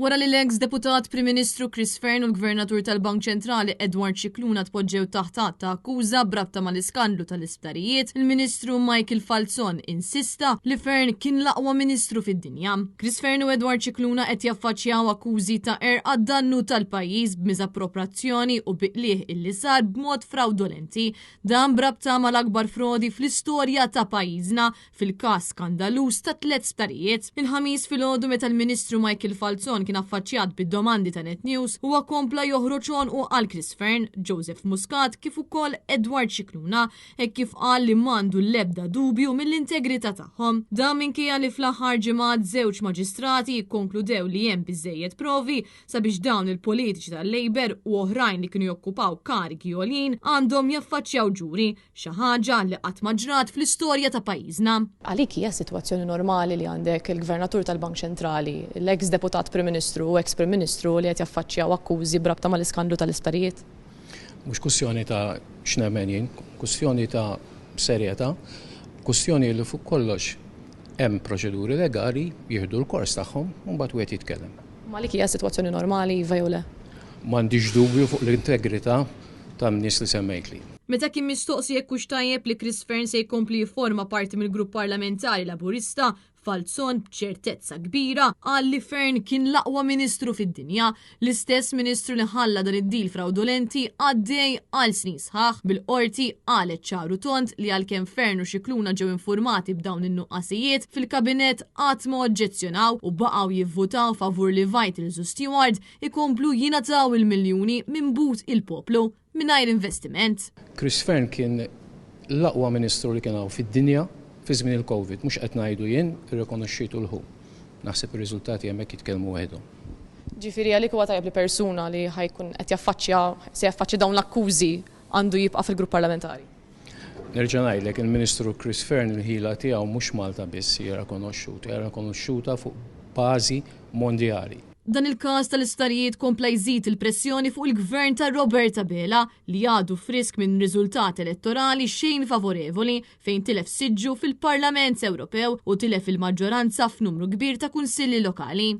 Wara li l-eks Deputat Prim Ministru Chris Fearne u l-Gvernatur tal-Bank Ċentrali Edward Scicluna tpoġġew taħt att ta' akkuża b'rabta mal-iskandlu tal-isptarijiet, il-Ministru Michael Falzon insista li Fearne kien l-aqwa Ministru fid-dinja. Chris Fearne u Edward Scicluna qed jaffaċċjaw akkużi ta' qerq għad-dannu tal-pajjiż b'miżapproprazzjoni u bi qligħ illi sar b'mod frawdolenti. Dan b'rabta mal-akbar frodi fl-istorja ta' pajjiżna fil-każ skandaluż ta' tlett sptarijiet. Il-Ħamis filgħodu meta l-Ministru Michael Falzon kien affaċċjat bid-domandi ta' Net News, huwa kompla joħroġ għonqu għal Chris Fearne, Joseph Muscat kif ukoll Edward Scicluna hekk kif qal li m'għandu l-ebda dubju mill-integrità tagħhom. Dan minkejja li fl-aħħar ġimgħat żewġ maġistrati kkonkludew li hemm biżżejjed provi sabiex dawn il-politiċi tal-Labour u oħrajn li kienu jokkupaw karigi għoljin għandhom jaffaċċjaw ġuri, xi ħaġa li qatt ma ġrat fl-istorja ta' pajjiżna. Għalik hija sitwazzjoni normali li għandek il-Gvernatur tal-Bank Ċentrali, l-eks Deputat Prim Ministru u eks Prim Ministru li qed jaffaċċjaw akkużi b'rabta mal-iskandlu tal-isptarijiet? Mhux kwistjoni ta' x'nemmen jien, kwistjoni ta' serjetà, kwistjoni li fuq kollox hemm proċeduri legali jieħdu l-kors tagħhom u mbagħad wieħed jitkellem. Imma għalik hija sitwazzjoni normali, iva jew le? M'għandix dubju fuq l-integrità tan-nies li semmejtli. Meta kien mistoqsi jekk hux tajjeb li Chris Fearne se jkompli jifforma parti mill-Grupp Parlamentari Laburista, Falzon b'ċertezza kbira qal li Fearne kien l-aqwa Ministru fid-dinja, l-istess Ministru li ħalla dan id-deal frawdolenti għaddej għal snin sħaħ, bil-Qorti qalet ċar u tond li għalkemm Fearne u Scicluna ġew infurmati b'dawn in-nuqqasijiet, fil-Kabinett qatt ma oġġezzjonaw u baqgħu jivvutaw favur li Vitals u Steward ikomplu jingħataw il-miljuni minn but il-poplu mingħajr investiment. Chris Fearne kien l-aqwa Ministru li kien hawn fid-dinja fi żmien il-Covid. Mhux qed ngħidu jien, irrikonoxxietu l-WHO. Naħseb ir-riżultati hemmhekk jitkellmu waħedhom. Ġifieri għalik huwa tajjeb li persuna li ħa jkun qed jaffaċċja, se jaffaċċja dawn l-akkużi għandu jibqa' fil-grupp parlamentari? Nerġa' ngħidlek, il-Ministru Chris Fearne il-ħila tiegħu mhux Malta biss hija rikonoxxuta, hija rikonoxxuta fuq bażi mondjali. Dan il-każ tal-isptarijiet kompla jżid il-pressjoni fuq il-Gvern ta' Robert Abela li għadu frisk minn riżultat elettorali xejn favorevoli fejn tilef siġġu fil-Parlament Ewropew u tilef il-maġġoranza f'numru kbir ta' kunsilli lokali.